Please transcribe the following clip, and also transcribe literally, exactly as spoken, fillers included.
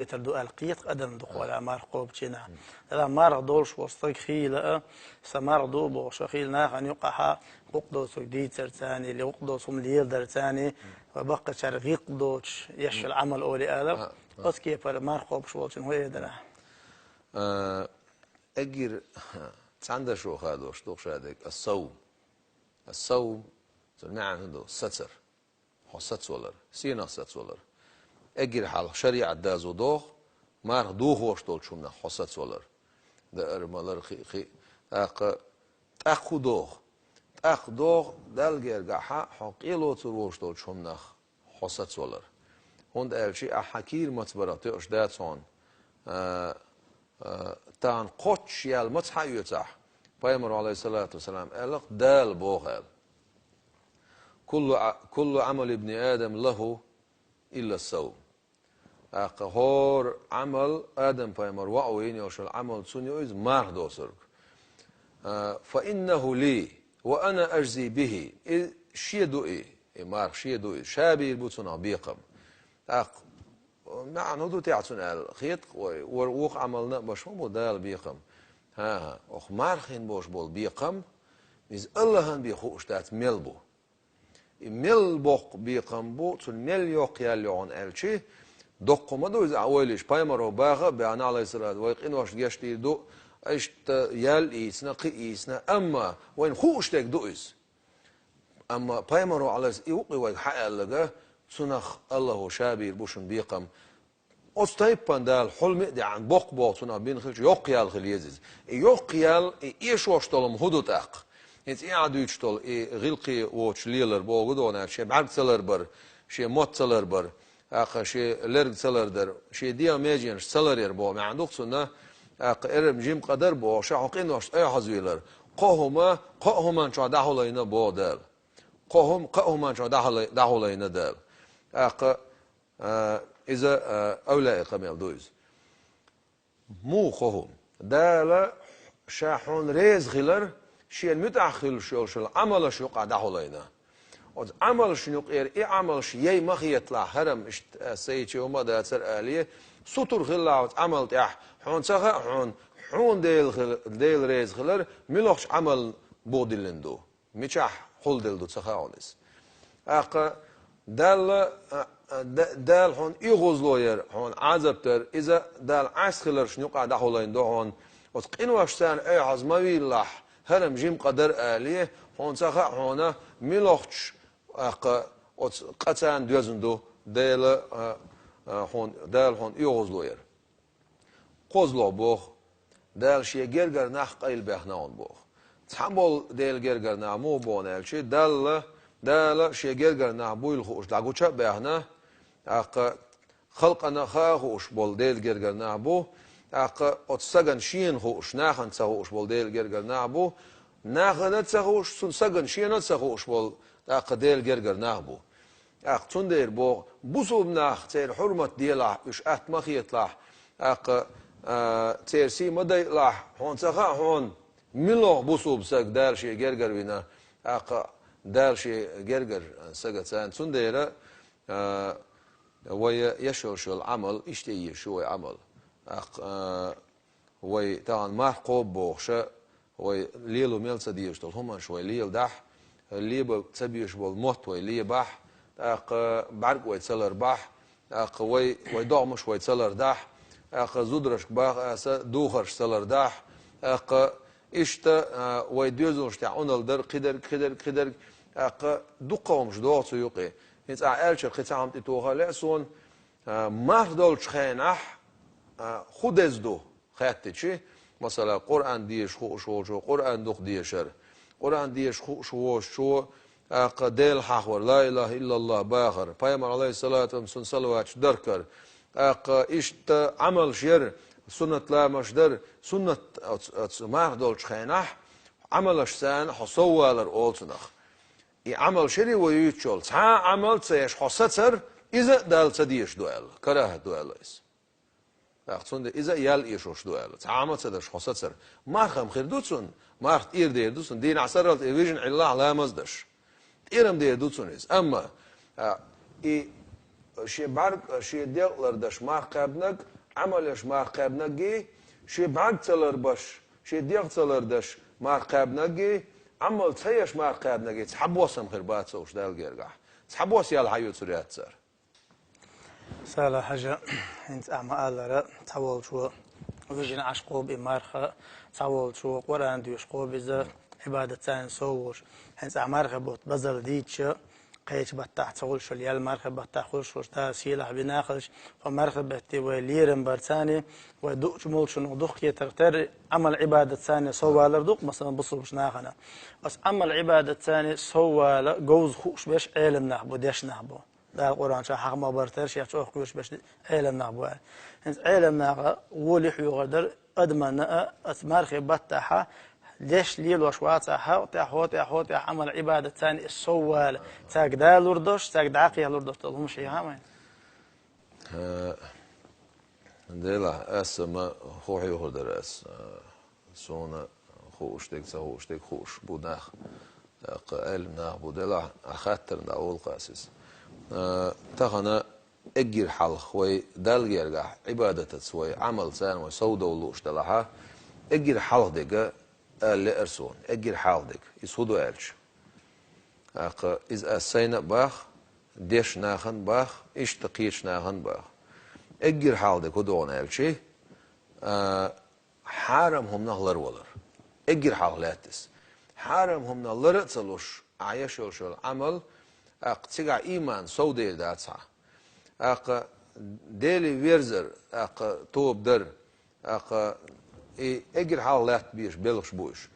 хетар ду аьлла кхеташ адам ду кхоьллина марха кхобучу хенахь. Делахь марха долуш волу стаг хийла а, сан марха ду бохуш а хийла нахана юкъахь гӀуллакх доцург дийцарца а, или гӀуллакх доцу хӀума леладарца а, ва баккхачара гӀуллакх доцуш еш йолу Ӏамал олий ала, оцу кепара марха кхобуш волчун хӀун эр дара? А, эггара цхьана дашо хадош ду ша дерг, ас-савм. Ас-савм, цуьнан маьӀна ду сацар. Хьо сацвалар, сенах сацвалар. Эггара хьалха шариӀат дазо доху, марха дохош долчу хӀуманах хьо сацвалар. Даар, малар, кхин а, кхин а. ТӀаккха, тӀаккха хӀун доху? ТӀаккха доху, Далла гергахь хьо къен лоцур волуш долчу хӀуманах хьо сацвалар. ХӀунда аьлча ахьа кийра маца барах тоьуш дац хьуна. А, а, тахана кхоччуш яьлла маца хьан оьцахь? Пайхамаро, Ӏалайхиссалату вассалам, аьлла-кх, Дала боху аьлла. «Куллу а-, куллу Ӏамали ибни Адам лаху илла савм». ТӀаккха хӀора Ӏамал, Адам-пайхамар ваӀо йина йолуш йолу Ӏамал цунна ю иза марха доцург. А, «фа иннаху ли, ва ана ажзи бихи». И шен ду и, и марха шен ду иза, ша бийр бу цунах бекхам. ТӀаккха, маьӀна хӀун ду техь цуьнан аьлла, хета-кх вай, вара вукху Ӏамална а баш ма бу Дала бекхам. ХӀан-хӀа, оха мархина болуш болу бекхам, иза АллахӀан бен хууш дац мел бу. И мел боккха бекхам бу, цунна мел йоккха ял ю хьуна аьлчи, доккха ма ду иза, а ойла йича, пайхамаро баха а баьхна, Ӏалайхиссалату, вай къиношна гечдийр ду, иштта ял ийцина, кхин а ийцина, амма вайна хууш дерг ду иза. Амма пайхамаро, Ӏалайхис-, и вукъи вайга хьан аьллага, цунах АллахӀо ша бийр бу шуна бекхам. Оцу тайпана Дала хьулме а деана, боккха боху цунах бина хилча, йоккха ял хила еза иза. И йоккха ял, и эшош долу хӀума хӀун ду тӀаккха? ХӀинца и ахь дуьйцуш долу, и гӀиллакхе воцуш лелар боху ду хьуна, шен бӀаьрг ца ларбар, шен мотт ца ларбар, тӀаккха шен лерг ца лардар, шен дегӀан меженаш ца ларъяр боху маьӀна ду-кх цунна, тӀаккха эрам жима къа дар боху, ша хьо къиношца айхьазвийлар. Кхо хӀума, кхо а хӀуманна чохь дӀахьулайна боху Дала. Кхо хӀума, кхо а хӀуманна чохь дӀахьулай-, дӀахьулайна Дала. ТӀаккха А, иза, а, авлияъ къамел ду иза. Муха хӀума? Дала ша хьуна реза хилар, шена муьтӀахь хуьлуш йолуш йолу Ӏамалаш юкъахь дӀахьулайна. Оцу Ӏамалшна юкъера и Ӏамалш яй ма хеталахь, хӀара-м иштта, а, сайчи хӀума а дацара алий, сутур хилалахь оцу Ӏамал тӀехь, хьуна ца хаьа хьуна, хьуна Дела хила-, Дела реза хилар муьлхачу Ӏамална бухадиллина ду. Мичахь хьулделла ду ца хаьа хьуна иза. ТӀаккха Далла, а, а, Да-, Дала хьуна оьгӀазло яр, хьуна Ӏазап дар, иза Дала Ӏеса хиларшна юкъахь дӀахьулайна ду хьуна. Оцу къиношца айхьаза ма вийлалахь, хӀара-м жима къа дара алий, хьуна ца хаьа хьуна, муьлхачу, тӀаккха оцу къаца доьзна ду, Дела, а, а, хьуна, Дала хьуна оьгӀазло яр. КхозлагӀа боху, Дала шен гергара нах къайлабаьхна хьуна боху. Цхьаболу Делан гергара нах муха бу хьуна аьлча, Далла, Дала шен гергара нах буйла хууш дӀагуча а баьхна, тӀаккха халкъана хаа хууш болу Делан гергара нах бу, тӀаккха оцу стагана шена хууш, нахана ца хууш болу Делан гергара нах бу, нахана ца хууш, цунна стагана шена ца хууш болу тӀаккха Делан гергара нах бу. ТӀаккха цундела боху, бусулба нах церан хьурмат делахь, уьш атта ма хеталахь, тӀаккха, а, церан сий ма дайалахь, хьуна ца хаьа хьуна, муьлхха бусулба саг Дала шен гергара вина, тӀаккха Дала шен гергара сагаца. Цундела, а, вай еш йолуш йолу Ӏамал, иштта езаш ю вай Ӏамал. ТӀаккха, а, Вай тахана марха кхобу бохуша, вай лело мел ца дезаш долу хӀуманаш вай леладахь, леба ца безаш болу мотт вай лебахь, тӀаккха бӀаьрг вай ца ларбахь, тӀаккха вай, вай догӀмаш вай ца лардахь, тӀаккха зударшка баха аса духарш ца лардахь, тӀаккха иштта, а, вай доьзалш тӀехь Ӏуналла дар, кхидерг, кхидерг, кхидерг, тӀаккха дуккха хӀумаш догӀу цу юкъе. ХӀинца ахь аьллачара кхин цхьа хӀума тӀетоха лаьа суна, а, марх долчу хенахь, а, хӀун деза ду? Хаьттичи, масала, Къуръан дезаш хууш волчо Къуръан дукха дешар, Къуръан дезаш хууш воцучо, тӀаккха Дела хьахор, ла илаха иллаллах бахар, пайхамар, алейхиссалату вассалам, салаваташ даркар, тӀаккха иштта Ӏамалш яр, суннат ламаш дар, суннат оц-, оц-, марх долчу хенахь, Ӏамалаш царна хьо соввалар олу цунах. И Ӏамал шери вай юьйцучул, цхьа а Ӏамал ца еш хьо сацар, иза а Далла ца дезаш ду аьлла, карахӀат ду аьлла иза. ТӀаккха цундела иза а ял эшош ду аьлла. Цхьа а ма ца даш хьо сацара. Мархам хир ду цунна, марх тӀера дер ду цунна. Дийнахь сарралц и вижина Ӏиллахь ламаз даш. ТӀерам дер ду цунна иза. Амма, а, и, шен бӀарг, шен дегӀ лардеш марха кхаьбнарг, Ӏамал еш марха кхаьбнарггий, шен бӀарг ца ларбеш, шен дегӀ ца лардеш марха кхаьбнарггий, Ӏамал ца еш марха кхаьбнарггий, цхьабосса-м хир бац уж Далла гергахь. Цхьабосса ял хьаюцур яц цар. Сала хьажа, хӀинца ахьа ма-аллара, цхьаволчо вижина Ӏаш кхобу и марха, цхьаволчо Къуръан доьшуш кхобу иза, Ӏибадатца сов волуш. ХӀинца ахьа мархи бутт базалла дийцича, кхечу баттахь ца хуьлуш йолу, ял мархи баттахь хуьлуш волуш, Дала сийлахь вина хилча, хӀо мархи бетте вай лерам барца, вай дуучу молчунах духкетарх терра, Ӏамал-Ӏибадатца сов валар ду-кх, масалан, бусулбачу нахана. Аса Ӏамал-Ӏибадатца сов вала говза хууш берш Ӏеламнах бу, дешнах бу. Дала Къуръан чохь хьаха ма-барра терра, шех чӀогӀа кхоьруш берш Ӏеламнах бу аьлла. ХӀинца Ӏеламнаха воле хьоьхур дара адамна а, аса мархи баттахьа, деш лелош вацахь, хьо тӀехь, хьо тӀехь, хьо тӀехь Ӏамал-Ӏибадатца и сов вала, цаьрга далур долуш, цаьрга дӀакхехьалур долуш долу хӀумаш хьехам вайна? Э, Делахь, аса ма хӀун хьоьхур дара аса. Э, суна хууш дерг, ца хууш дерг хууш бу нах. ТӀаккха Ӏеламнах бу делахь, ахь хаттарна дӀаволу-кх аса иза. Э, тахана эггара хьалха вай Далла гергахь Ӏибадатаца вай, Ӏамалца вай совдовла лууш делахьа, эггара хьалха дерг ала лаьара суна, эггара хьалха дерг. Иза хӀун ду аьлча? ТӀаккха иза аса сайна а боху, дешнахана а боху, иштта кхечу нахана а боху. Эггара хьалха дерг хӀун ду аьлча, а, хьарам хӀуманах ларвалар. Эггара хьалха лаьтта иза. Хьарам хӀуманах лар а ца луш, ахь еш йолуш йолу Ӏамал, тӀаккха цигахь ийман совдер дац хьан. ТӀаккха Деле верзар, тӀаккха тоба дар, тӀаккха и эггара хьалха лаьтта безаш белхаш бу уьш.